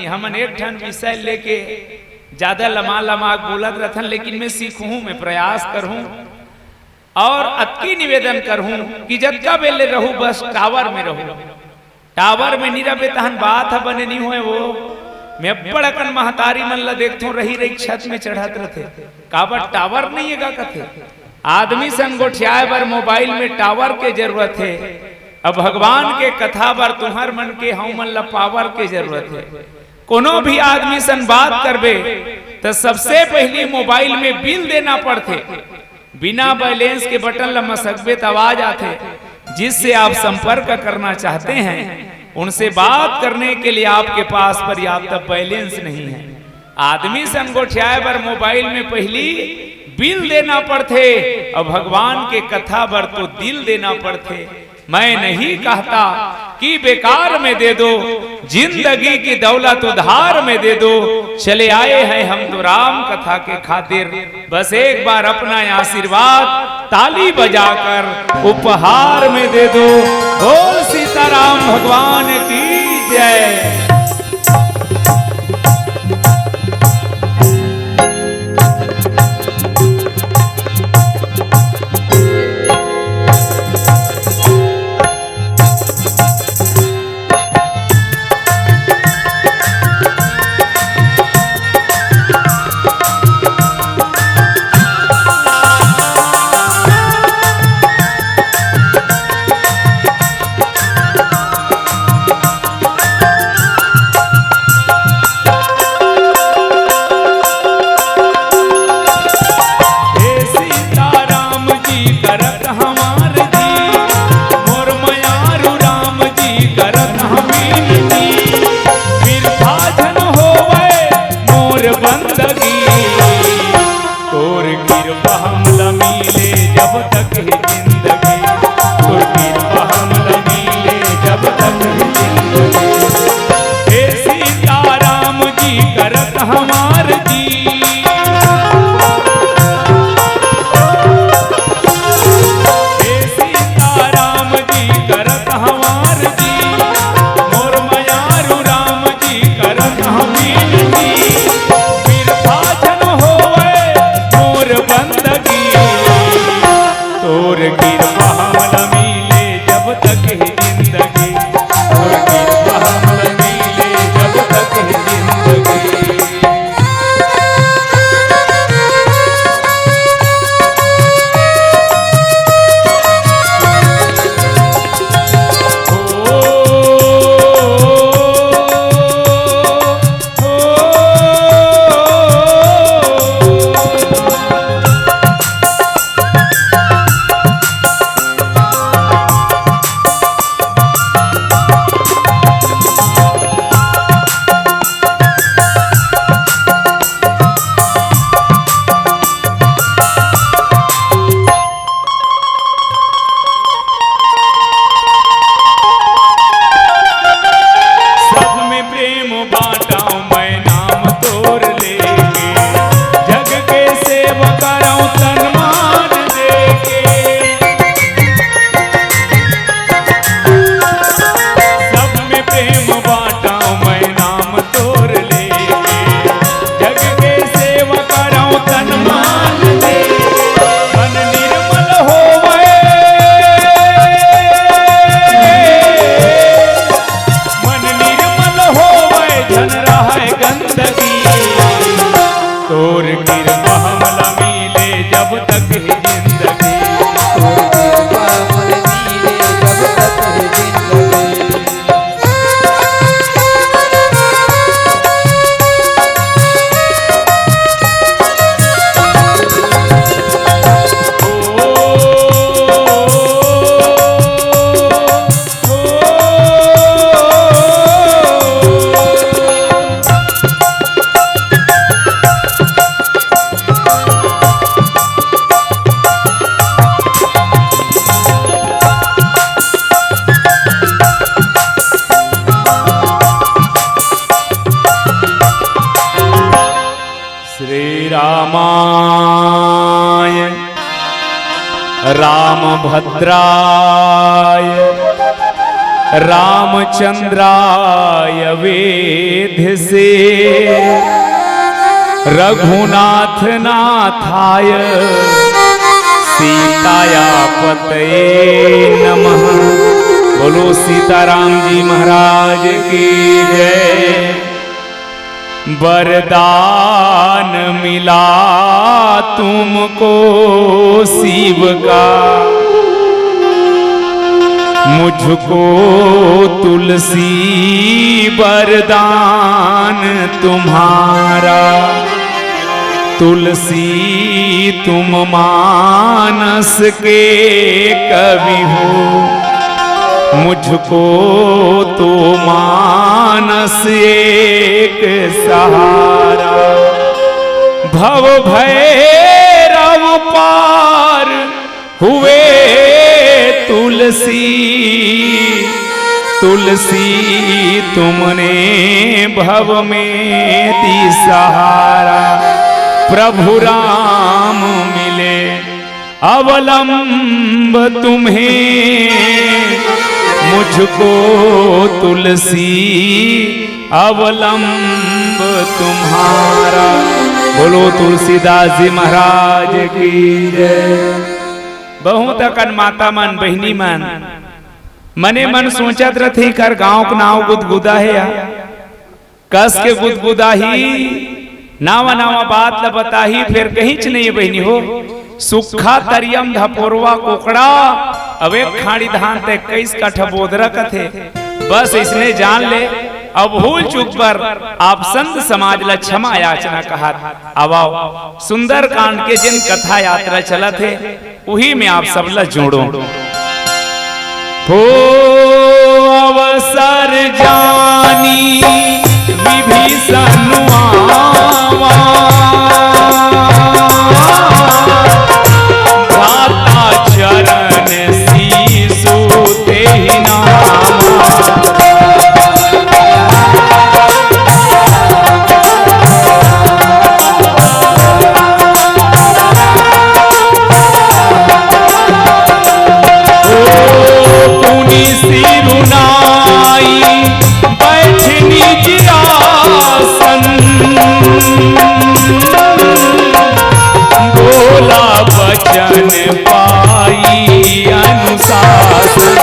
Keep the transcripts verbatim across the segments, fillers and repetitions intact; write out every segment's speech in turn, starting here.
हमन एक ठन विषय लेके ज्यादा लमा लमा बोलत रथन, लेकिन मैं सीखूं, मैं प्रयास करूं और अतकी निवेदन करूं कि जतका बेले रहू, बस टावर में रहू। टावर में नी रबे तहन बात ह बने नी होय वो। मैं अब्बड़ अकन महतारी मन ला देखथों, रही रही छत में चढ़त रथे। काबर टावर नहीं है का कथे? आदमी सन गोठियाए बर मोबाइल में टावर के जरूरत है। अब भगवान के कथा बर तुहर मन के, हम मन ला पावर के जरूरत है। कोनो भी आदमी सन बात करबे त सबसे पहली मोबाइल में बिल देना पड़थे। बिना बैलेंस के बटन ला मसकबे त आवाज आथे। जिससे आप संपर्क करना चाहते हैं, उनसे बात करने के लिए आपके पास पर्याप्त बैलेंस नहीं है। आदमी सन गोठियाए बर मोबाइल में पहली बिल देना पड़थे और भगवान के कथा बर तो दिल देना पड़थे। मैं नहीं कहता कि बेकार में दे दो, जिंदगी की दौलत उधार में दे दो। चले आए हैं हम तो राम कथा के खातिर, बस एक बार अपना आशीर्वाद ताली बजाकर उपहार में दे दो। बोल सीताराम भगवान की जय। हे सीताराम जी करत हमार जी, मोर मयारू राम जी करत हमीर जी, बिरथा झन होवे मोर बंदगी। तोर कृपा हमला मिले जब तक है जिंदगी, तोर कृपा हमला मिले जब तक है जिंदगी। हे सीताराम जी करत हमार जी। हे सीताराम जी करत हमार जी, मोर मयारू राम जी करत हमीर जी, बिरथा झन होवे मोर बंदगी। तोर कृपा हमला मिले जब तक है जिंदगी, तोर कृपा हमला मिले जब तक है जिंदगी। सब में प्रेम बांटव मैं नाम तोर लेके, जग के सेवा करव तन मान देके। सब में प्रेम बांटव मैं नाम तोर लेके, जग के सेवा करव तन मान देके। मन निर्मल होवे, मन निर्मल होवे, झन रहय गंदगी। तोर कृपा हमला मिले जब तक है जिंदगी। तोर कृपा हमला मिले जब तक है जिंदगी। श्री रामाय रामभद्राय रामचंद्राय वेधसे, रघुनाथ नाथाय सीताया पतये नमः। बोलो सीताराम जी महाराज की जय। वरदान मिला तुमको शिव का, मुझको तुलसी वरदान तुम्हारा। तुलसी तुम मानस के कवि हो, मुझको तो मानस एक सहारा। भव भैरव पार हुए तुलसी, तुलसी तुमने भव में दी सहारा। प्रभु राम मिले अवलंब तुम्हें, मुझको तुलसी अवलंब तुम्हारा। बोलो तुलसीदास जी महाराज की जय। बहुत अकन माता मन, बहिनी मन, मने मन सोचत रथे, कर गांव के नाव गुदगुदा हे या। कस के गुदगुदाही, नावा नावा बात ल बताही, फेर कहींच नहीं बहिनी हो। सुक्खा तरियम धपोरवा कोकड़ा, अब एक खाड़ी धान ते इक्कीस कठा बोदरा कथे। बस इसने जान ले, अब भूल चूक बर आप संत समाज ला क्षमा याचना कहत। आवाओ, सुंदरकांड के जिन कथा यात्रा चलत हे, उही में आप सब ला जोड़ो। हो अवसर जानी विभीषण आवा, भ्राता चरण शीशु तेहि नावा। पुनि सिरुनाई बैठ निज आसन, बोला बचन पाई अनुशासन।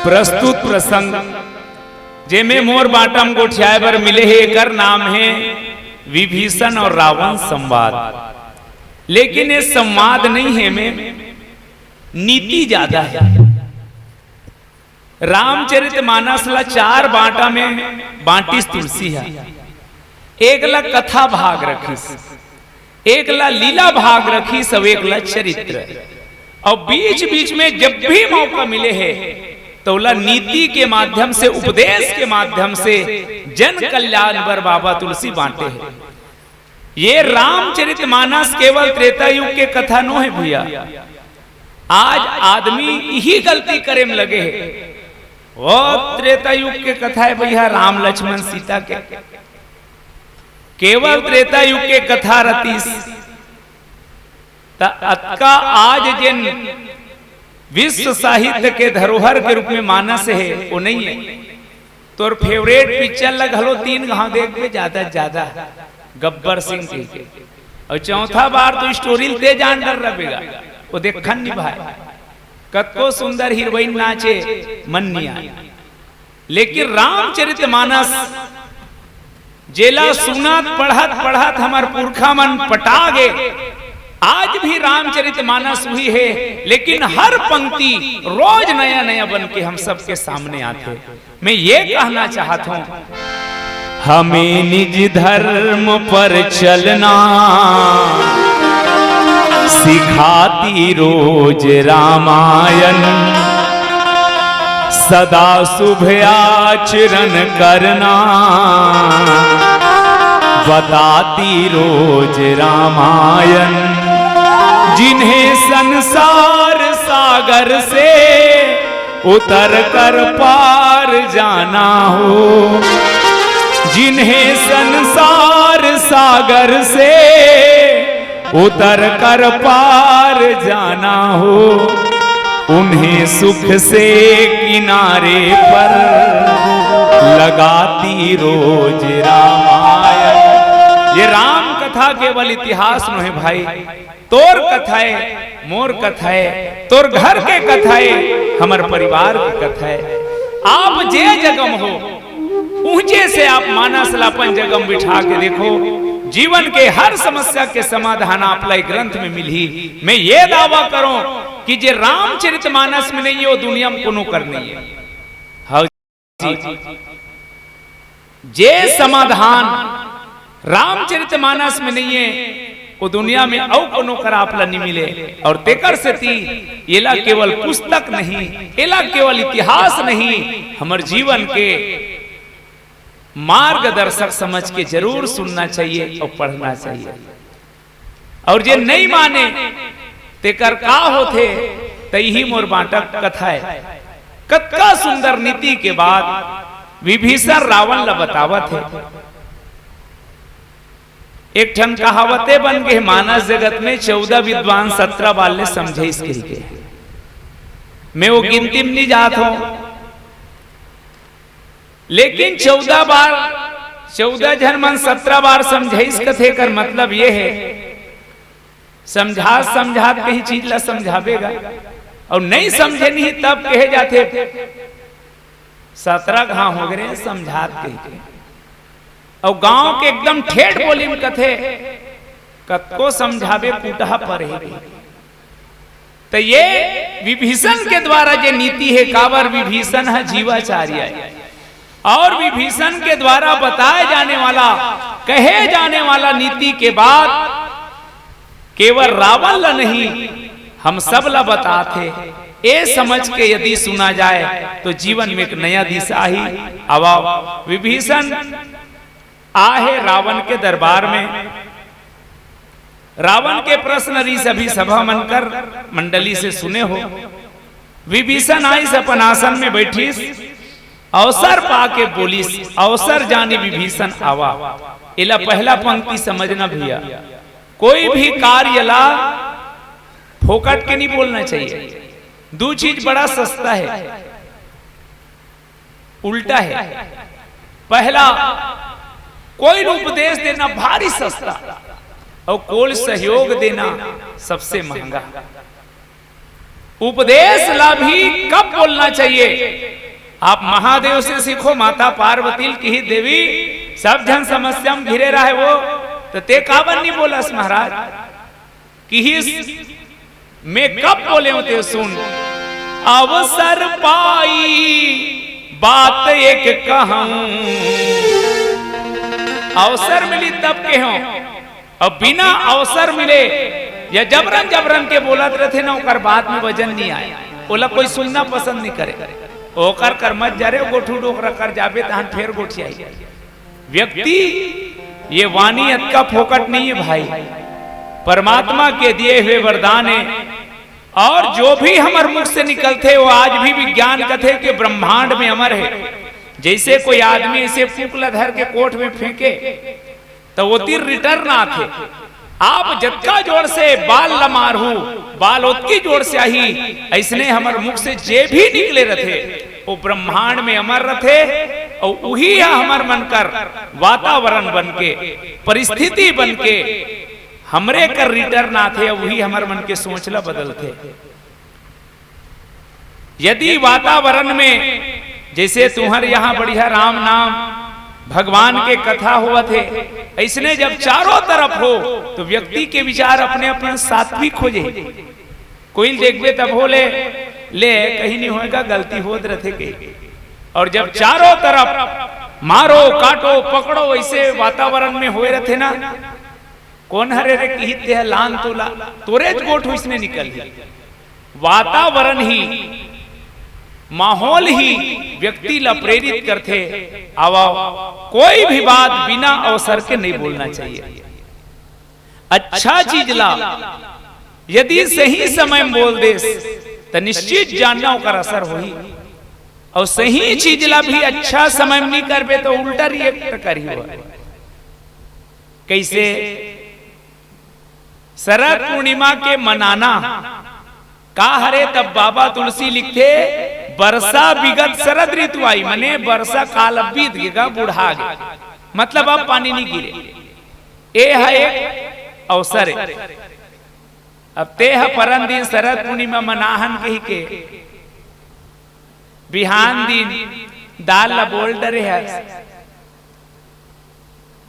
प्रस्तुत प्रसंग, जेमे मोर बांटा म गोठियाए बर मिले हे, एकर नाम हे विभीषण और रावण संवाद। लेकिन ये संवाद नहीं हे, एमे नीति ज्यादा हे। रामचरित मानस ला चार बांटा में बांटिस तुलसी ह। एक ला कथा भाग रखिस, एक ला लीला भाग रखिस, अउ एक ला चरित्र। अउ बीच बीच में जब भी मौका मिले हे, त ओला नीति के माध्यम से, उपदेश के माध्यम से जन कल्याण बर बाबा तुलसी बांटे हे। ये रामचरित मानस केवल त्रेता युग के कथा नो हे भैया। आज आदमी इही गलती करे म लगे हे। वो त्रेता युग के कथा हे भैया, राम लक्ष्मण सीता के। केवल त्रेता युग के कथा रतिस, त अतका आज जेन विश्व साहित्य के धरोहर के रूप में मानस हे, वो नहीं हे। तोर favourite picture ला घलो तीन घांव देखबे, ज्यादा से ज्यादा गब्बर सिंह के। अउ चौथा बार तो story ल ते जान डर रबे गा, वो देखन नहीं भाई। कतको सुंदर heroine नाचे, मन नहीं आए। लेकिन रामचरित मानस जेला सुनत, पढ़त, पढ़त हमर पुरखा मन पटा गे। आज भी रामचरित मानस उही हे, लेकिन हर पंक्ति रोज नया नया बन के हम सबके सामने आथे। मैं ये कहना चाहत हूँ, हमें निज धर्म पर चलना सिखाती रोज रामायण, सदा शुभ आचरण करना बताती रोज रामायण। जिन्हें संसार सागर से उतर कर पार जाना हो, जिन्हें संसार सागर से उतर कर पार जाना हो, उन्हें सुख से किनारे पर लगाती रोज रामायण। ये राम कथा केवल इतिहास नोहे भाई, तोर कथा ए, मोर कथा ए, तोर घर के कथा ए, हमर परिवार के कथा ए। आप जे जगह म हो, उहँचे से आप मानस ला अपन जगह म बिठा के देखो, जीवन के हर समस्या के समाधान आप ला ए ग्रंथ में मिलही। मैं ये दावा करों कि जे रामचरित मानस में नइ हे, वो दुनिया में कोनो कर नइ हे। हव जी, जे समाधान रामचरित मानस में नइ हे, वो दुनिया में अउ कोनो कर आप ला नइ मिले। अउ तेकर सेती एला केवल पुस्तक नहीं, एला केवल इतिहास नहीं, हमर जीवन के मार्गदर्शक समझ के जरूर सुनना चाहिए अउ पढ़ना चाहिए। अउ जे नइ माने, तेकर का होथे, त इही मोर बाँटक कथा ए। कतका सुंदर नीति के बात विभीषण रावण ला बतावत हे। एक ठन कहावते बन गे मानस जगत में, चौदह विद्वान सत्रह बार ले समझइस कहिके। मैं वो गिनती में नइ जात हों, लेकिन चौदह बार, चौदह झन मन सत्रह बार समझइस कथे कर मतलब ये हे, समझात समझात कहीं चीज ला समझाबे गा, अउ नइ समझे नहीं तब कहे जाथे, सत्रह घाव हो गे समझात कहिके। अउ गांव के एकदम ठेठ बोली में कथे, कतको समझाबे कुटहा परही। त ये विभीषण के द्वारा जे नीति हे, काबर विभीषण ह जीवाचार्य हे, अउ विभीषण के द्वारा बताए जाने वाला, कहे जाने वाला नीति के बात केवल रावण ला नहीं, हम सब ला बताथे। ए समझ के यदि सुना जाए, तो जीवन में एक नया दिशा ही। अब विभीषण आहे रावण के दरबार में। रावण के प्रश्न रहिस, सभी सभा मन कर मंडली से सुने हो। विभीषण आइस, अपन आसन में बैठिस, अवसर पाके बोलिस, "अवसर जानी विभीषण आवा।" एला पहला पंक्ति समझना भैया, कोई भी कार्य ला फोकट के नहीं बोलना चाहिए। दू चीज बड़ा सस्ता है, उल्टा है। पहला, कोई उपदेश देना भारी सस्ता, अउ कोई सहयोग देना सबसे महंगा। उपदेश ला भी कब बोलना चाहिए? आप महादेव से सीखो, माता पार्वती ल किहिस, "देवी, सब झन समस्या में घिरे रहे वो, त ते काबर नहीं बोलस महाराज?" किहिस, "मैं कब बोले हूं ते सुन, अवसर पाई बात एक कहूं।" अवसर मिली तब कहूं, अउ बिना अवसर मिले या जबरन जबरन के बोलत रथे ना, ओकर बात में वजन नहीं आए, ओला कोई सुनना पसंद नहीं करे। ओकर कर मत जा रे, गोठू डोकरा कर जाबे तहन फेर गोठियाही। व्यक्ति, ये वाणी अतका फोकट नहीं है भाई, परमात्मा के दिए हुए वरदान है। अउ जो भी हमर मुख से निकलथे, वो आज भी विज्ञान कथे कि ब्रह्मांड में अमर है। जैसे कोई आदमी ऐसे फूंक ला धर के कोठ में फेंके, त वो तीर return आथे। आप जतका जोर से बाल ला मारहू, बाल ओतकी जोर से आही। अइसने हमर मुख से जे भी निकले रथे, वो ब्रह्मांड में अमर रथे, अउ उही ह हमर मन कर वातावरण बन के, परिस्थिति बन के, हमरे कर return आथे, अउ उही हमर मन के सोच ला बदलथे। यदि वातावरण में, जैसे तुहर यहाँ बढ़िया राम नाम, भगवान के कथा होवत हे, अइसने जब चारों तरफ हो, तो व्यक्ति के विचार अपने अपने सात्विक हो जाए। कोई देखबे तब हो ले, ले, कहीं नहीं होएगा, गलती होत रथे के। अउ जब चारों तरफ मारो, काटो, पकड़ो, ऐसे वातावरण में होए रथे ना, कोन हरे रे किहित ते ह लान तोला, तोरेच गोठ अइसने निकलही। वातावरण ही, माहौल ही व्यक्ति ला प्रेरित करथे। आवा, कोई भी बात बिना अवसर के नहीं बोलना चाहिए। अच्छा चीज ला यदि सही समय में बोल देस, त निश्चित जानना ओकर असर होही। अउ सही चीज ला भी अच्छा समय में नहीं करबे, तो उल्टा रिएक्ट करही वो। कैसे? शरद पूर्णिमा के मनाना का हरे? तब बाबा तुलसी लिखथे, "बरसा बिगत शरद ऋतु आई", मने बरसा काल अब बीत गे गा, बुढ़ा गे, मतलब अब पानी नहीं गिरे। ए ह एक अवसर है। अब ते ह परन दिन शरद पूर्णिमा मनाहन कही के बिहान दिन दाल ला बोल डरे हस,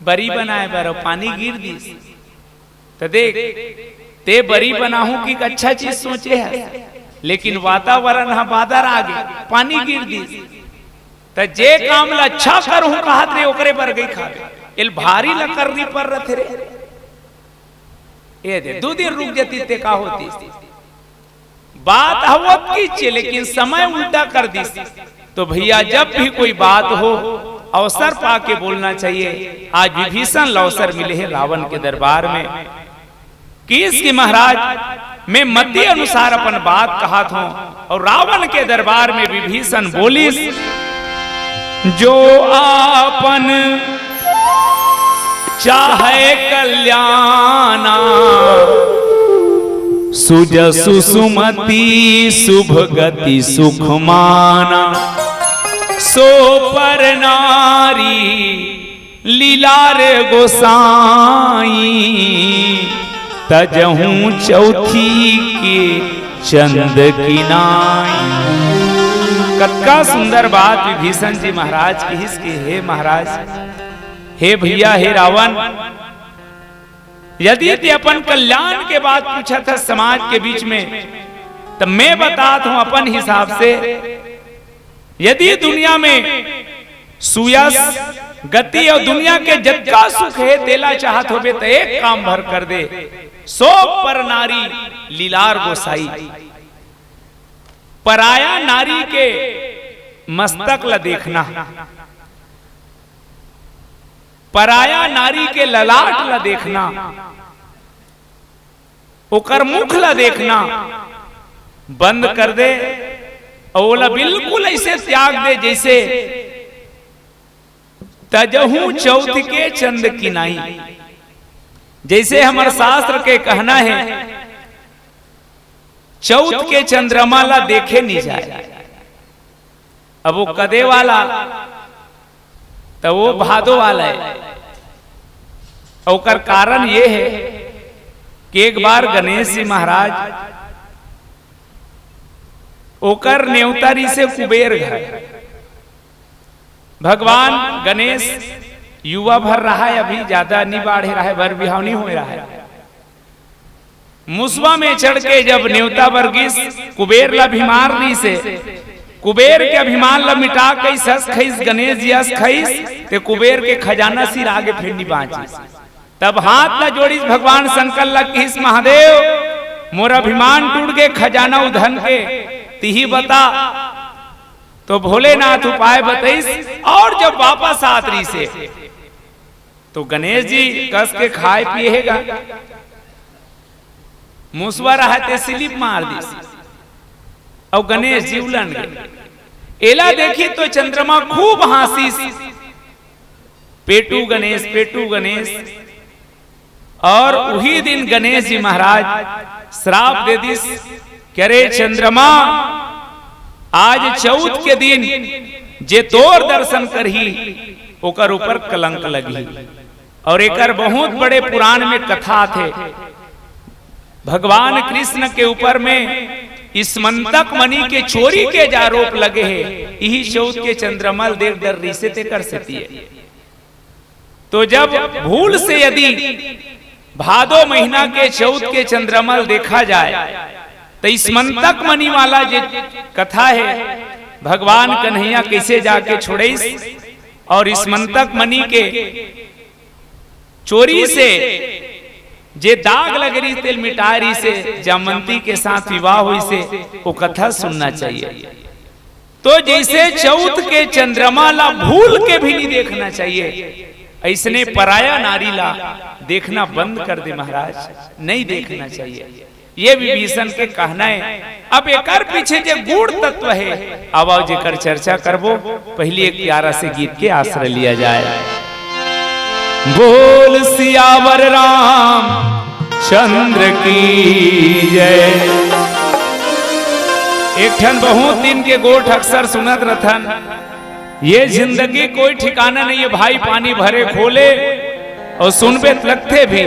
बरी बनाए बर, अउ पानी गिर दिस। त देख, ते बरी बनाहूं कि अच्छा चीज सोचे हस, लेकिन वातावरण ह बादर आ गे, पानी गिर दिस। त जे काम ला अच्छा करहूं कहत रे, ओकरे बर गई खाबे। एल भारी ला करनी पर रथे रे। ए दे, दू दिन रुक जती ते का होती? बात ह ओतकीच हे, लेकिन समय उल्टा कर दिस। तो भैया, जब भी कोई बात हो, अवसर पाके बोलना चाहिए। आज विभीषण ला अवसर मिले हे रावण के दरबार में। किहिस कि महाराज, मैं मति अनुसार अपन बात कहत हूं, अउ रावण के दरबार में विभीषण बोलिस, जो आपन चाहे कल्याणा, सुजसु सुमति शुभ गति सुख माना, सो पर नारी लीला रे गोसाई, तजहूं चौथी के चंद किनाई। कतका सुंदर बात विभीषण जी महाराज किहिस कि हे महाराज, हे भैया, हे रावण, यदि ते अपन कल्याण के बात पूछत हस समाज के बीच में, त मैं बतात हूं अपन हिसाब से, यदि दुनिया में सुयस, गति अउ दुनिया के जतका सुख हे, तेला चाहत होबे, त एक काम भर कर दे, सो पर नारी लीलार गोसाई। पराया नारी के मस्तक ला देखना, पराया नारी के ललाट ला देखना, ओकर मुख ला देखना बंद कर दे, अउ ओला बिल्कुल ऐसे त्याग दे, जैसे तजहूं चौथ के चंद किनाई। जैसे हमर शास्त्र के कहना हे, चौथ के चंद्रमा ला देखे नहीं जाए। अब वो कदे वाला, त वो भादो वाला हे। ओकर कारण ये हे कि एक बार गणेश जी महाराज, ओकर नेवता रिहिसे कुबेर घर। भगवान गणेश युवा भर रहा हे, अभी ज्यादा नहीं बाढ़े रहा हे, बर बिहाव नहीं होए रहा हे। मुसवा में चढ़ के जब नेवता बर गिस, कुबेर ला अभिमान रिहिसे, कुबेर के अभिमान ला मिटा के सस खइस, गणेश जी अस खइस, ते कुबेर के खजाना सिरा गे फेर नी बांचिस। तब हाथ ला जोड़िस भगवान शंकर ला, किहिस, महादेव, मोर अभिमान टूट गे, खजाना उधन के, तिही बता। तो भोलेनाथ उपाय बतइस, अउ जब वापस आत रिहिसे, तो गणेश जी कस के खाए पिए हे गा, मुसवा रहा ते स्लिप मार दिस, अउ गणेश जी उलन गे। एला देखिस तो चंद्रमा खूब हांसिस, "पेटू गणेश, पेटू गणेश।" अउ उही दिन गणेश जी महाराज श्राप दे दिस कि अरे चंद्रमा, आज चौथ के दिन जे तोर दर्शन करही, ओकर ऊपर कलंक लगही। अउ एकर बहुत बड़े पुराण में कथा आथे। भगवान कृष्ण के ऊपर में स्मंतक मणि के चोरी के जे आरोप लगे हे, इही चौथ के चंद्रमा ल देख डर रिहिसे तेकर सेती हे। तो जब भूल से यदि भादो महीना के चौथ के चंद्रमा ल देखा जाए, तो स्मंतक मणि वाला जे कथा हे, भगवान कन्हैया कैसे जाके छोड़इस अउ स्मंतक मणि के चोरी से जे दाग लगे रिहिस तेल मिटाए रिहिसे, जामंती के साथ विवाह होइसे, वो कथा सुनना चाहिए। तो जैसे चौथ के चंद्रमा ला भूल के भी नहीं देखना चाहिए, ऐसने पराया नारी ला देखना बंद कर दे महाराज, नहीं देखना चाहिए। ये विभीषण के कहना है। अब एकर पीछे जे गूढ़ तत्व है, अब आओ जेकर चर्चा करबो, पहली एक प्यारा से गीत के आश्रय लिया जाए। बोल सियावर रामचंद्र की जय। एक ठन बहुत दिन के गोठ अक्सर सुनत रथन, ये जिंदगी कोई ठिकाना नहीं है भाई, पानी भरे खोले। और सुनबे त लगथे भी,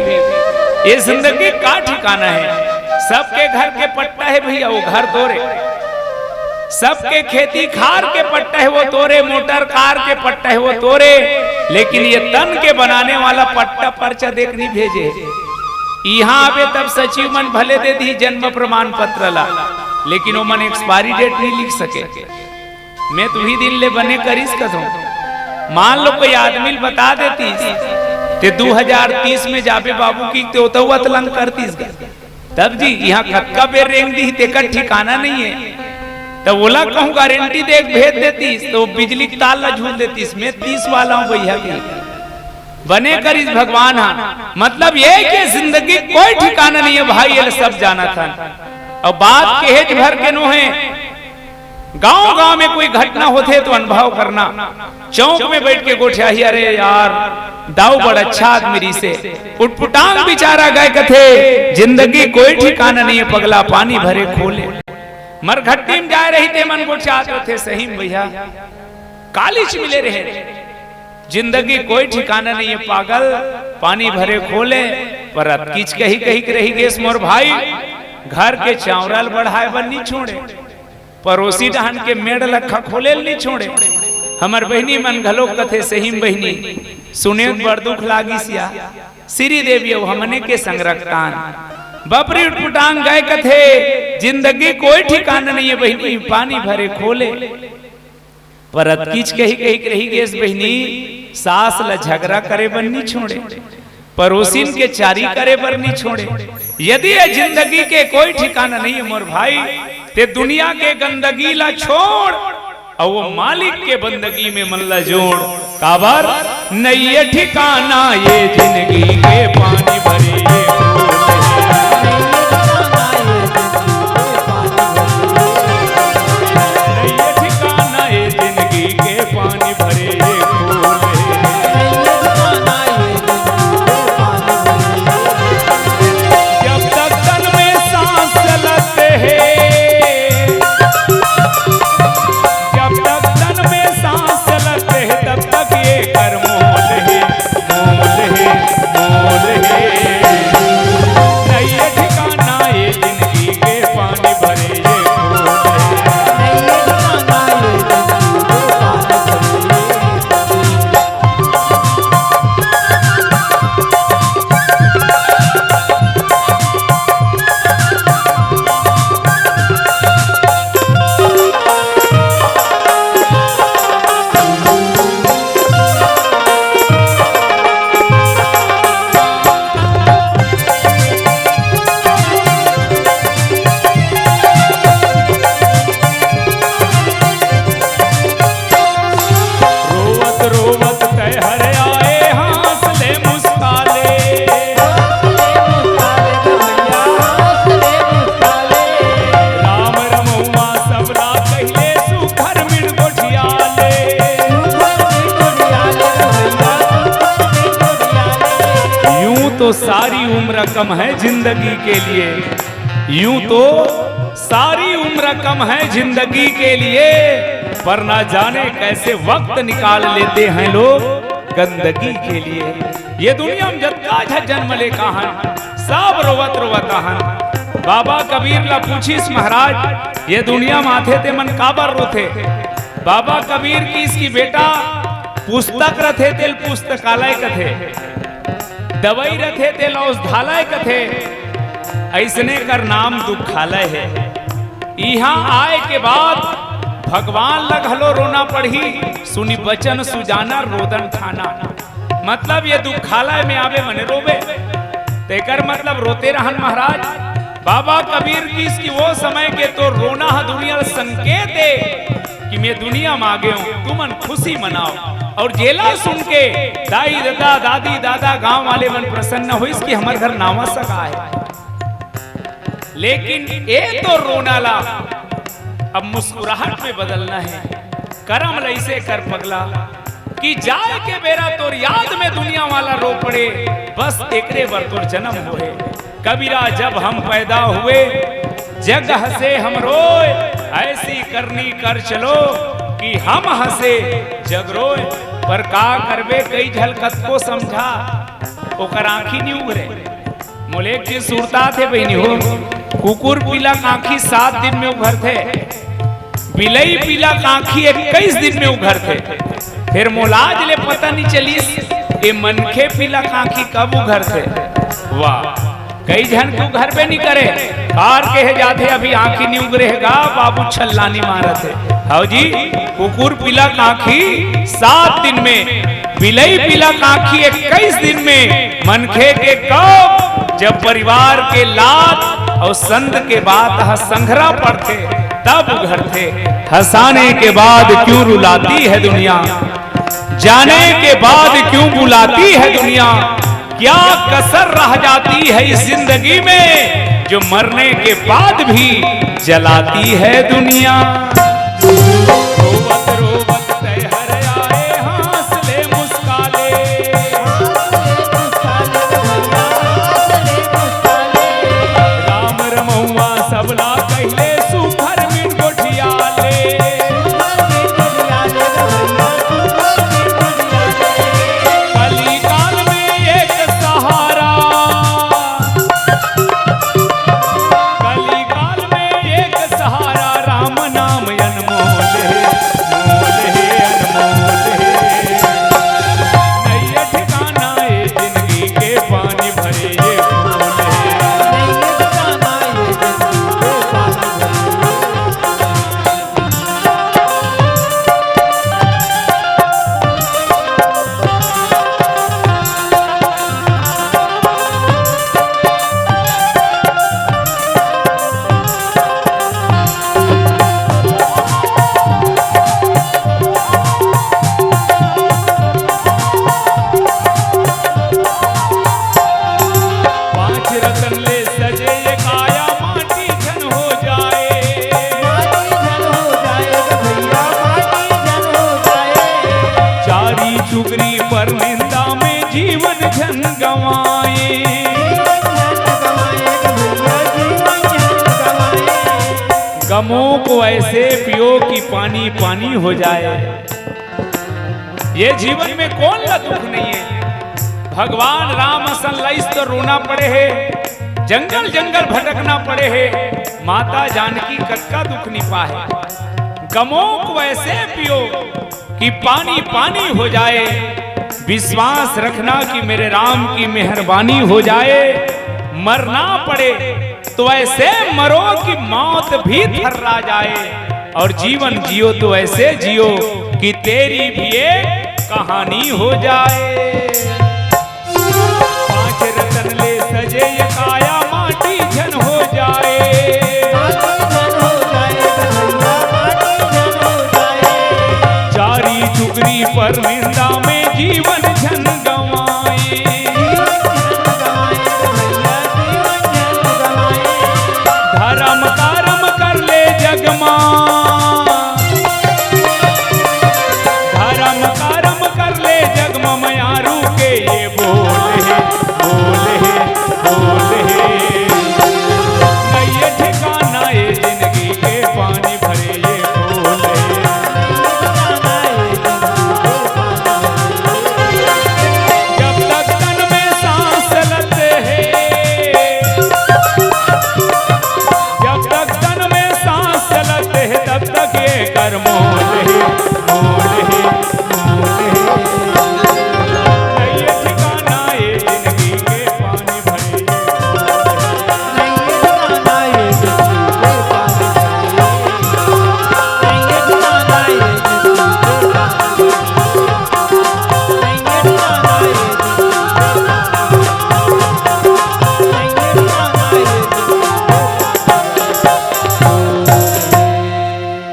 ये जिंदगी का ठिकाना है? सबके घर के पट्टा है भैया, वो घर तोरे। सबके खेती खार के पट्टा है, वो तोरे। मोटर कार के पट्टा है, वो तोरे। लेकिन ये तन के बनाने वाला पट्टा पर्चा देख नहीं भेजे। यहाँ आबे तब सचिव मन भले दे दी जन्म प्रमाण पत्र ला, लेकिन वो मन एक्सपायरी डेट नहीं लिख सके। मैं तुही दिन ले बने करिस कथों। मान लो कोई आदमी ल बता देतीस, ते दू हजार तीस में जाबे बाबू की, ते ओतऊ अतलंग करतीस गा। तब जी, यहाँ कतका बेर रेंग दी, तेकर ठिकाना नहीं है। तब ओला कहूँ गारंटी दे के भेज देतीस, तो बिजली के तार ला झूल देतीस, मैं तीस वाला हूँ भैया की। बने करिस भगवान हा। मतलब ये कि जिंदगी कोई ठिकाना नहीं है भाई, ये सब जानत हन। और बात कहेज भर के नो है, गांव-गांव में कोई घटना होथे तो अनुभव करना। चौक में बैठ के गोठियाही, "अरे यार, दाऊ बड़ अच्छा आदमी रिसे।" उटपुटांग बिचारा गए कथे, "जिंदगी कोई ठिकाना नहीं है पगला, पानी भरे खोले।" मरघट्टी में जाए रही ते मन गोठियात रथे, "सही में भैया, कालीच मिले रहे।" जिंदगी कोई ठिकाना नहीं है पागल, पानी भरे खोले, पर अतकीच कही कही के रही गेस मोर भाई, घर के चावरल बढ़ाए बर नी छोड़े। परोसी डहन के मेड़ लखा खोले ल नी छोड़े। हमर बहिनी मन घलो कथे, सही में बहिनी, सुने त बड़ दुख लागिस या। श्री देवी अउ हमने के संग रक्तान। बपरी उटपुटांग गए कथे, जिंदगी कोई ठिकाना नहीं है बहिनी, पानी भरे खोले। पर अतकीच कही कही के रही गेस बहिनी, सास ल झगड़ा करे बर नी छोड़े। परोसिन के चारी करे बर नी छोड़े। यदि ये जिंदगी के कोई ठिकाना नहीं है मोर भाई, ते दुनिया के गंदगी ला छोड़, अउ वो मालिक के बंदगी में मन ला जोड़। काबर? नइये ठिकाना ये जिंदगी के, पानी भरे ये फूल है। नइये ठिकाना ये जिंदगी के, पानी भरे ये फूल है। जब तक तन में सांस चलत है, जब तक तन में सांस चलत है, तब तक ये कर मोल है, मोल है, मोल है। नइये ठिकाना ये जिंदगी के, पानी भरे ये फूल है। रोवत रोवत तैहर आए, हंस ले मुस्काले। राम रमौआ सबला कहिले, सुघर मिल गोठियाले। यूं तो सारी उम्र कम है जिंदगी के लिए, यूं तो सारी उम्र कम है जिंदगी के लिए, पर ना जाने कैसे वक्त निकाल लेते हैं लोग गंदगी के लिए। ये दुनिया में जतका झन जन्म ले का हन, सब रोवत रोवत आहन। बाबा कबीर ला पूछिस, महाराज, ये दुनिया में आथे ते मन काबर रोथे? बाबा कबीर किहिस कि बेटा, पुस्तक रथे तेल पुस्तकालय कथे, दवाई रथे तेल औषधालय कथे, अइसने कर नाम दुखालय है। इहां आए के बाद भगवान ला घलो रोना पड़ही, सुनि बचन सुजाना रोदन ठाना। मतलब ये दुखालय में आबे मने रोबे, तेकर मतलब रोते रहन महाराज। बाबा कबीर किहिस कि वो समय के तो रोना ह दुनिया ल संकेत दे कि मैं दुनिया म आ गए हूं, तुमन खुशी मनाओ। और जेला सुन के दाई ददा, दादी दादा, गांव वाले मन प्रसन्न होइस कि हमर घर नावा सगा है। लेकिन ए तो रोना ला अब मुस्कुराहट में बदलना हे। करम ल अइसे कर पगला कि जाए के बेरा तोर याद में दुनिया वाला रो पड़े, बस एकरे बर तोर जनम होए। कबीरा, जब हम पैदा हुए, जग हँसे हम रोए, ऐसी करनी कर चलो कि हम हँसे जग रोए। पर का करबे, कई झन कतको समझा, ओकर आँखी नी उघरे। मोला एक चीज सुरता थे बहिनी हो, कुकुर पीला आँखी सात दिन में उघरथे, बिलई पीला आँखी इक्कीस दिन में उघरथे। फेर मोला आज ले पता नी चलिस, ए मनखे पीला आँखी कब उघरथे। वाह, कई झन के उघरबे नी करे, कार कहे जाथे, अभी आँखी नी उघरे हे गा, बाबू छल्लानी मारत हे। हव जी, कुकुर पीला आँखी सात दिन में, बिलई पीला आँखी इक्कीस दिन में, मनखे के कब, जब परिवार के लात अउ संत के बात ह संघरा पड़थे, तब उघरथे। हँसाने के बाद क्यों रुलाती है दुनिया, जाने के बाद क्यों बुलाती है दुनिया, क्या कसर रह जाती है इस जिंदगी में, जो मरने के बाद भी जलाती है दुनिया। रोवत रोवत तैहर आए, हाँस ले मुस्का ले। राम रमौआ सबला कहिले, सुघर मिट गोठिया ले। कलिकाल में एक सहारा, कलिकाल में एक सहारा, राम नाम अनमोल हे, मोल हे, अनमोल हे। नैया ठिकाना ए जिंदगी के, पानी भरे ये फूल हे। पांच रतन ले सजे ये काया, माटी झन हो जाए। माटी झन हो जाए रे भैया, माटी झन हो जाए। चारी चुगरी पर निंदा में जीवन झन गंवाए। जीवन झन गंवाए रे भैया, जीवन झन गंवाए। गमों को ऐसे पियो कि पानी पानी हो जाए। ये जीवन में कोन ला दुख नहीं हे? भगवान राम असन लइस तो रोना पड़े हे, जंगल जंगल भटकना पड़े हे। माता जानकी कतका दुख नि पाहे। गमों को ऐसे पियो कि पानी पानी हो जाए। विश्वास रखना कि मेरे राम की मेहरबानी हो जाए। मरना पड़े तो ऐसे मरो कि मौत भी थर्रा जाए, और जीवन जियो तो ऐसे जियो कि तेरी भी एक कहानी हो जाए। पांच रतन ले सजे ये काया, माटी झन हो जाए। माटी झन हो जाए रे भैया, माटी झन हो जाए। चारी चुगरी पर निंदा में जीवन झन गंवाए। जीवन झन गंवाए रे भैया, जीवन झन गंवाए। धरम करम कर ले जग मा, धरम करम कर ले जग मा, मयारू के ये बोल हे, बोल हे, बोल हे। नैया ठिकाना ए जिंदगी के, पानी भरे ये फूल हे। जब तक तन में सांस चलत हे, जब तक तन में सांस चलत हे, तब तक ये कर मोल हे, मोल हे, मोल हे। नैया ठिकाना ए जिंदगी के, पानी भरे ये फूल हे।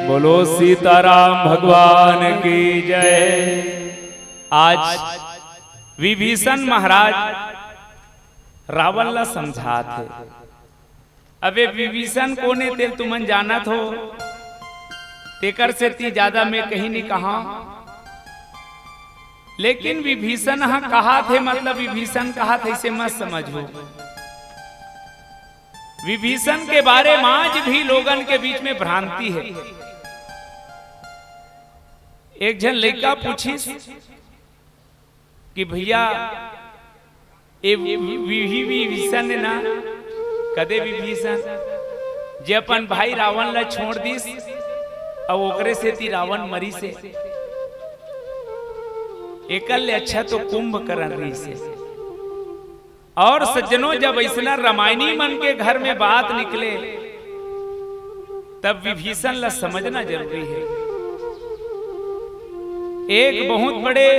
बोलो सीताराम भगवान की जय। आज विभीषण महाराज रावण ला समझात हे, अबे विभीषण कोन ए तेल तुमन जानत हो, तेकर सेती जादा मैं कहीं नहीं कहा। लेकिन विभीषण ह कहा थे, मतलब विभीषण कहा थे, इसे मत समझो। विभीषण के बारे में आज भी लोगन के बीच में भ्रांति है। एक झन लइका पूछिस कि भैया, ए वि-, वि-, वि-, विभीषण ना, कदे विभीषण, जे अपन भाई रावण ला छोड़ दिस, अउ ओकरे सेती रावण मरिस हे। एकर ले अच्छा तो कुंभकर्ण रहिस हे। और सज्जनों, जब अइसना रामायणी मन के घर में बात निकले, तब विभीषण ला समझना जरूरी है। एक बहुत बड़े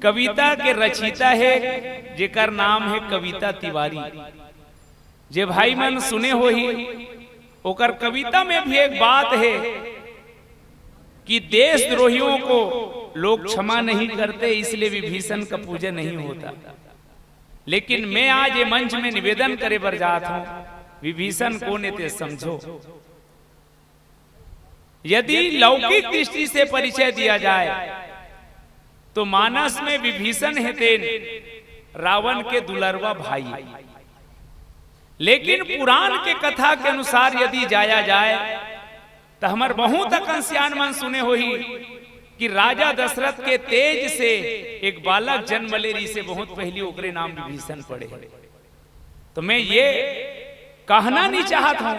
कविता के रचयिता हे, जेकर नाम हे कविता तिवारी। जे भाई मन सुने होही, ओकर कविता में भी एक बात हे कि देशद्रोहियों को लोग क्षमा नहीं करते, इसलिए विभीषण का पूजन नहीं होता। लेकिन मैं आज ये मंच में निवेदन करे बर जात हूं, विभीषण कोन ए ते समझो। यदि लौकिक दृष्टि से परिचय दिया जाए, तो मानस में विभीषण हे तेन रावण के दुलरवा भाई। लेकिन पुराण के कथा के अनुसार यदि जाया जाए, तो हमर बहुत अकन सियान मन सुने होही कि राजा दशरथ के तेज से एक बालक जन्म ले रहिस हे, बहुत पहली ओकरे नाम विभीषण पड़े हे। तो मैं ये कहना नहीं चाहत हूं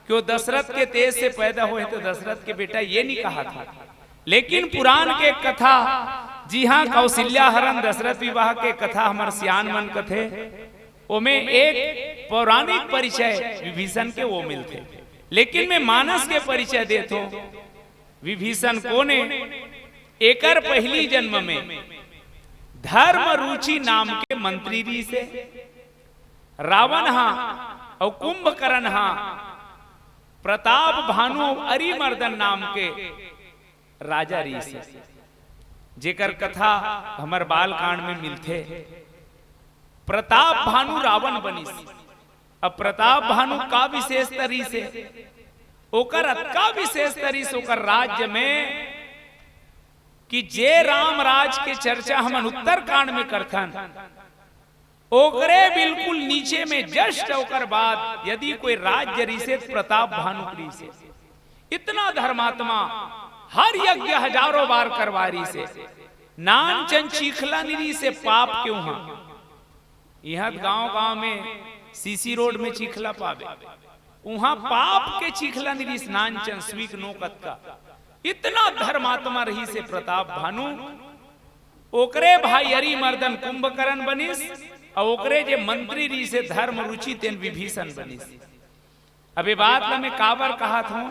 कि वो दशरथ के तेज से पैदा होय तो दशरथ के बेटा, ये नहीं कहा था। लेकिन पुराण के कथा, जी हां, कौशल्या हरण दशरथ विवाह के कथा हमर सियान मन कथे, ओमे एक पौराणिक परिचय विभीषण के वो मिलथे। लेकिन मैं मानस के परिचय देत हूं, विभीषण कोन ए, एकर पहली जन्म में धर्म रुचि नाम के मंत्री रहिस हे। रावण हा अउ कुंभकर्ण हा प्रताप भानु अउ अरिमर्दन नाम के राजा रहिस हे, जेकर कथा हमर बालकांड में मिलथे। प्रताप भानु रावण बनिस। अब प्रताप भानु का विशेषता रहिस हे? ओकर अतका विशेषता रहिस ओकर राज्य में कि जे राम राज के चर्चा हमन उत्तरकांड में करथन, ओकरे बिल्कुल नीचे में just ओकर बाद यदि कोई राज्य रहिस हे, प्रताप भानु रहिस हे। इतना धर्मात्मा, हर यज्ञ हजारों बार करवा रहिस हे। नानचन चीखला नहीं रहिस हे पाप के उहां। इहां गांव-गांव में सीसी रोड में चीखला पाबे, उहां पाप के चीखला नहीं रहिस, नानचन स्वीक नो कतका। इतना धर्मात्मा रहिस हे प्रताप भानु। ओकरे भाई अरिमर्दन कुंभकर्ण बनिस, अउ ओकरे जे मंत्री रहिस हे धर्म रुचि, तेन विभीषण बनिस। अब ये बात ला मैं काबर कहत हूं,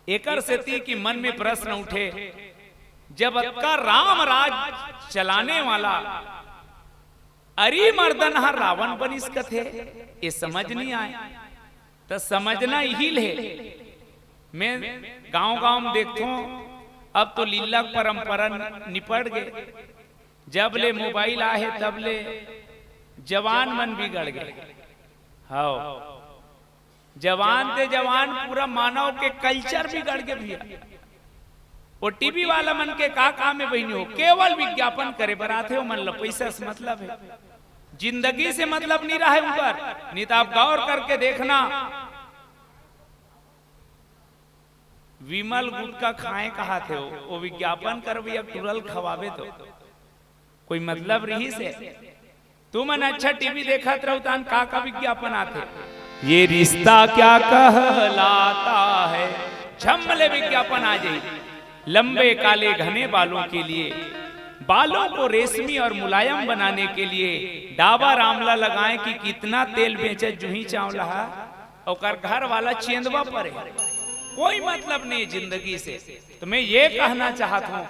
एकर सेती कि मन में प्रश्न उठे, जब अतका राम राज चलाने वाला अरिमर्दन ह रावण बनिस कथे, ये समझ नहीं आए। त समझना इही ले, मैं गांव-गांव में देखथों, अब तो लीला परंपरा निपट गे। जब ले मोबाइल आहे, तब ले जवान मन बिगड़ गे। हव, जवान ते जवान, पूरा मानव के कल्चर बिगड़ गे भैया। वो टीवी वाला मन के का काम हे बहिनी हो, केवल विज्ञापन करे बर आथे, ओमन ल पैसा से मतलब हे, जिंदगी से मतलब नहीं रहे उनकर। नहीं तो आप गौर करके देखना, विमल गुटखा खाए कहाथे, वो विज्ञापन करबे या टुरल खवाबे तो कोई मतलब रहिस हे? तुमन अच्छा टीवी देखत रहो, तान का का विज्ञापन आथे। ये रिश्ता क्या कहलाता है, झम ले विज्ञापन आ जाई। लंबे काले घने बालों के लिए, बालों को रेशमी और मुलायम बनाने के लिए डाबर आंवला लगाएं कि कितना तेल बेचे जूही चांवला हा, ओकर घर वाला चेंदवा परे। कोई मतलब नहीं जिंदगी से। तो मैं ये कहना चाहत हूं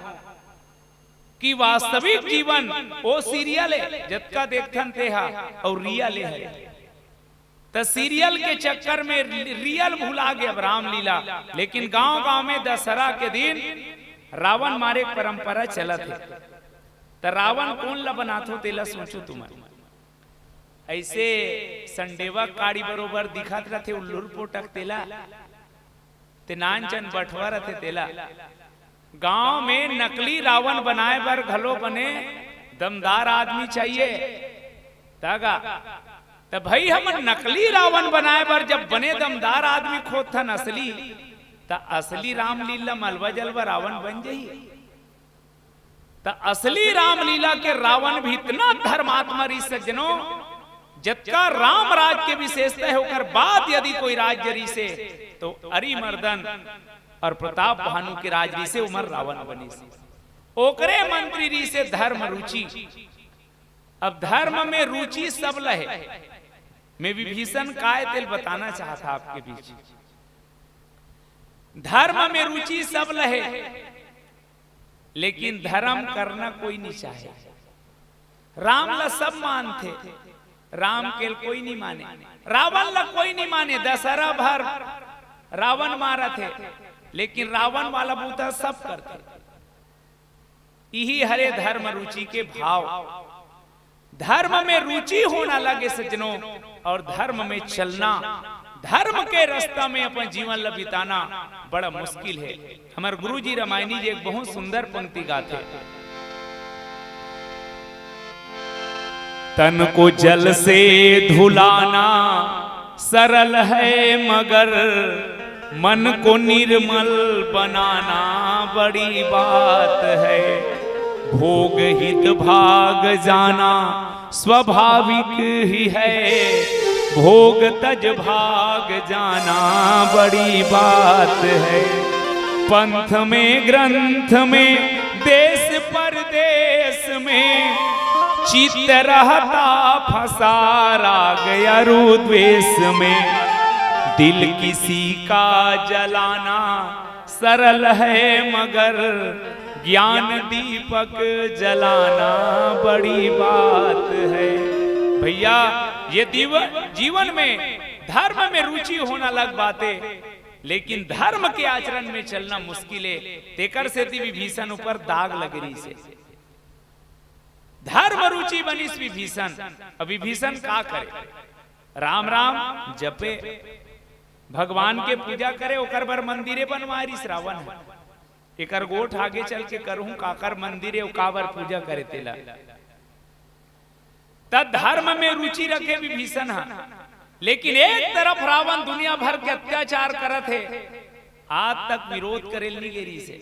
कि वास्तविक जीवन वो सीरियल हे, जतका देखथन तेहा, अउ रियल हे। त सीरियल के चक्कर में रियल भुला गे अब रामलीला। लेकिन गांव-गांव में दशहरा के दिन रावण मारे के परंपरा चलत हे। त रावण कोन ला बनाथो, तेला सोचो तुमन। ऐसे संडेवा काड़ी बरोबर दिखत रथे, उल्लूर पोटक तेला, ते नानचन बठवा रथे तेला। गांव में नकली रावण बनाए बर घलो बने दमदार आदमी चाहिए। तगा, त भाई, हमन नकली रावण बनाए बर जब बने दमदार आदमी खोजथन असली, त असली रामलीला म अलवा जलवा रावण बन जाही। त असली रामलीला के रावण भी इतना धर्मात्मा रहिस सज्जनों, जतका राम राज के विशेषता हे, ओकर बाद यदि कोई राज्य रहिसे, तो अरिमर्दन और प्रताप भानु के राज रहिसे, ओमर रावण बनिस। ओकरे मंत्री रहिसे धर्म रुचि। अब धर्म में रुचि सब ल हे, मैं विभीषण काय तेल बताना चाहत हंव आपके बीच। धर्म में रुचि सब ल हे, लेकिन धर्म करना कोई नहीं चाहे। राम ला सब मानथे, राम के कोई नहीं माने, रावण ला कोई नहीं माने। दशहरा भर रावण मारत हे, लेकिन रावण वाला बूता सब करथे। इही हरे धर्म रुचि के भाव। धर्म में रुचि होना लगे सज्जनों, और धर्म में चलना, धर्म के रास्ता में अपन जीवन ला बिताना बड़ा मुश्किल हे। हमर गुरुजी रामायणी जी एक बहुत सुंदर पंक्ति गाथे। तन को जल से धुलाना सरल है, मगर मन को निर्मल बनाना बड़ी बात है। भोग हित भाग जाना स्वाभाविक ही है, भोग तज भाग जाना बड़ी बात है। पंथ में, ग्रंथ में, देश परदेश में चित्त रहता फंसा राग अरु द्वेष में। दिल किसी का जलाना सरल है, मगर ज्ञान दीपक जलाना बड़ी बात है। भैया, ये दीव-, जीवन में धर्म में रुचि होना अलग बाते, लेकिन धर्म के आचरण में चलना मुश्किल हे। तेकर सेती विभीषण ऊपर दाग लगे रहिसे। धर्म रुचि बनिस विभीषण। अब विभीषण का करे? राम राम जपे, भगवान के पूजा करे, ओकर बर मंदिरे बनवाए रिस रावण ह। एकर गोठ आगे चल के करहूं, काकर मंदिर हे, काबर पूजा करे तेला। त धर्म में रुचि रखे विभीषण ह, लेकिन एक तरफ रावण दुनिया भर के अत्याचार करत हे, आज तक विरोध करे ल नइ गे रिहिस हे।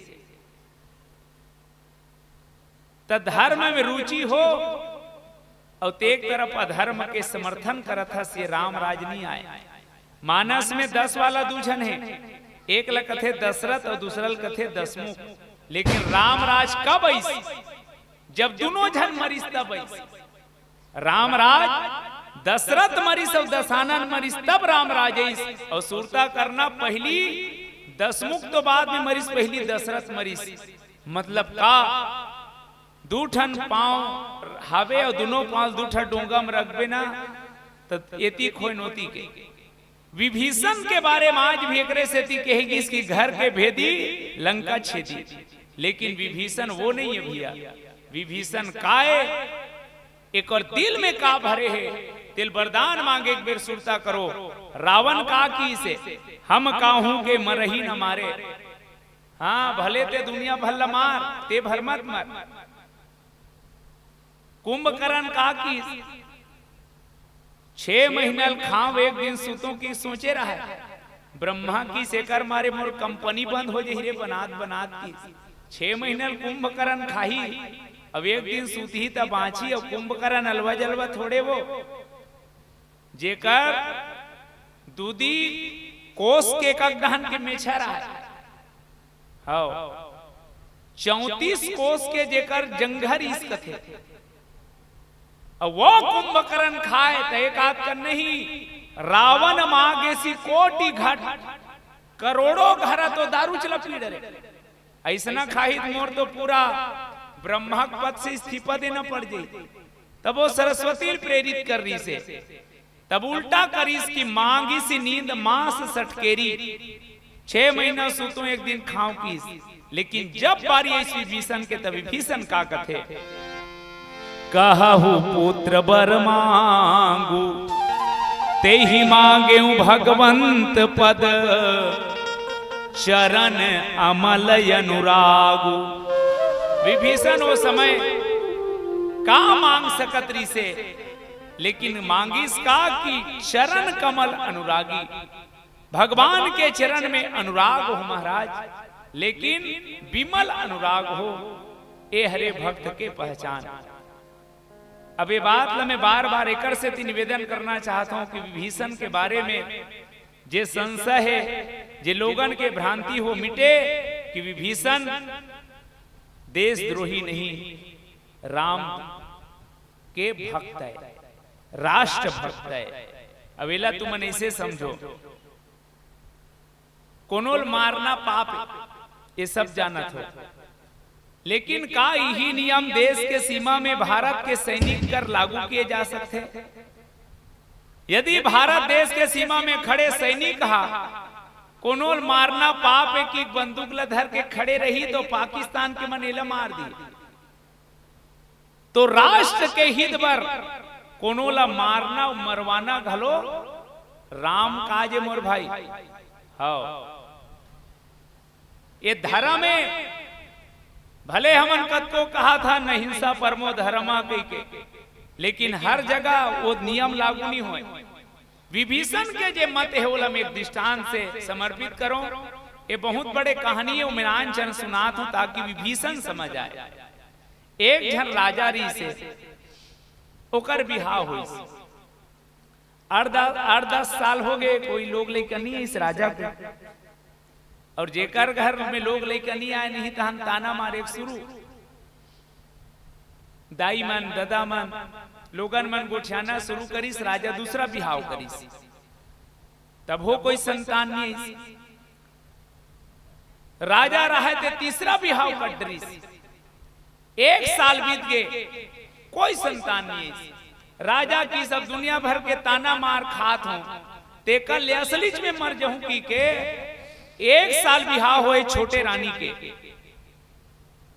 त धर्म में रुचि हो, अउ ते एक तरफ अधर्म के समर्थन करत हस, ये राम राज नइ आय। मानस में दस वाला दू झन हे, एक ल कथे दशरथ अउ दूसरा ल कथे दशमुख। लेकिन राम राज कब अइस? जब दुनों झन मरिस तब अइस। राम राज, दशरथ मरिस अउ दशानन मरिस तब राम राज अइस। अउ सुरता करना, पहिली दशमुख तो बाद में मरिस, पहिली दशरथ मरिस। मतलब का? दू ठन पांव हावे अउ दुनों पांव दू ठन डोंगा में रखबे ना, त एती खोय नोती के। विभीषण के बारे में आज भी एकरे सेती कहे गिस कि घर के भेदी लंका छेदी, लेकिन विभीषण वो नहीं हे भैया। विभीषण काय, एकर दिल में का भरे हे, तेल वरदान मांगे, एक बेर सुरता करो। रावण का किस हे, हम काहू के मरही न मारे। हां, भले ते दुनिया भर ल मार, ते भर मत मर। कुंभकर्ण का किस, छह महीना ल खांव, एक दिन सुतों किस, सोचे रहय। ब्रह्मा किस, एकर मारे मोर कंपनी बंद हो जाही रे, बनात बनात किस। छह महीना ल कुंभकर्ण खाही, अब एक दिन सुतही त बांचही, अउ कुंभकर्ण अलवा जलवा थोड़े वो। जेकर दूदी कोस के एकक डहन के मेछा रहय। हव, चौंतीस कोस के जेकर जंघर रिहिस कथे। अउ वो कुंभकर्ण खाय त एक आध कन नहीं, रावण मांगेसी कोटि घट, करोड़ों घड़ा तो दारू च ल पी डरे। अइसना खाही त मोर तो पूरा ब्रह्मा के पद से इस्तीफा देना पड़ जाही। तब वो सरस्वती ल प्रेरित करे रिहिस हे। तब उल्टा करिस कि मांगिस नींद मांस सटकेरी। छह महीना सुतों, एक दिन खांव किस, लेकिन जब बारी अइस विभीषण के, तब विभीषण का कथे, कहहु पुत्र बर मांगू, तेहि मांगेउ भगवंत पद, चरण अमल अनुरागू। विभीषण ओ समय का मांग सकत रिसे, लेकिन मांगिस का कि चरण कमल अनुरागी। भगवान के चरण में अनुराग हो महाराज, लेकिन विमल अनुराग हो। ए हरे भक्त के पहचान। अब ए बात ल मैं बार बार एकर सेती निवेदन करना चाहत हूं कि विभीषण के बारे में जे संशय हे, जे लोगन के भ्रांति हो, मिटे कि विभीषण देशद्रोही नहीं, राम के भक्त हे, राष्ट्र भक्त हे। अब एला तुमन ऐसे समझो, कोनो ल मारना पाप हे, ये सब जानत हो, लेकिन का इही नियम देश के सीमा में भारत के सैनिक कर लागू किए जा सकथे? यदि भारत देश के सीमा में खड़े सैनिक हा कोनो ल मारना पाप हे कि बंदूक ल धर के खड़े रही, तो पाकिस्तान के मन एला मार दी। तो राष्ट्र के हित बर कोनो ला मारना, मरवाना घलो राम काज हे मोर भाई। हव, ये धर्म हे। भले हमन कतको कहा था न हिंसा परमो धर्मा कहिके, लेकिन हर जगह वो नियम लागू नहीं होय। विभीषण के जे मत हे, ओला मैं एक दृष्टांत से समर्पित करो। ये बहुत बड़े कहानी हे, मैं आन चन सुनात हूं ताकि विभीषण समझ आए। एक झन राजा रिहिसे, ओकर बिहाव होइस। आठ दस, आठ दस साल हो गए, कोई लोग लइका नहीं आइस राजा के। और जेकर घर में लोग लइका नहीं आए, नहीं तहन ताना मारे शुरू। दाई मन, ददा मन, लोगन मन गोठियाना शुरू करिस, राजा दूसरा बिहाव करिस, तब हो कोई संतान नहीं आइस। राजा रहे ते तीसरा बिहाव कर डरिस। एक साल बीत गए, कोई संतान नहीं आइस। राजा कहिस अब दुनिया भर के ताना मार खात हों, तेकर ले असलीच में मर जहूं कहिके एक साल बिहाव होए छोटे रानी के।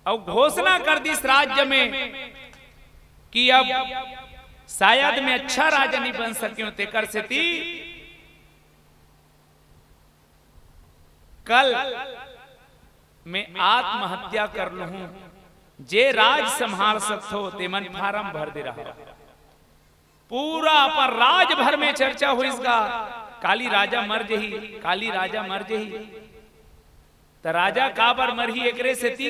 अउ घोषणा कर दिस राज्य में कि अब शायद मैं अच्छा राजा नहीं बन सकेंव, तेकर सेती कल मैं आत्महत्या कर लूं। जे राज संभाल सकथो, तेमन फारम भर दे रहा। पूरा अपन राज भर में चर्चा होइस गा, काली राजा मर जही, काली राजा मर जही। त राजा काबर मरही, एकरे सेती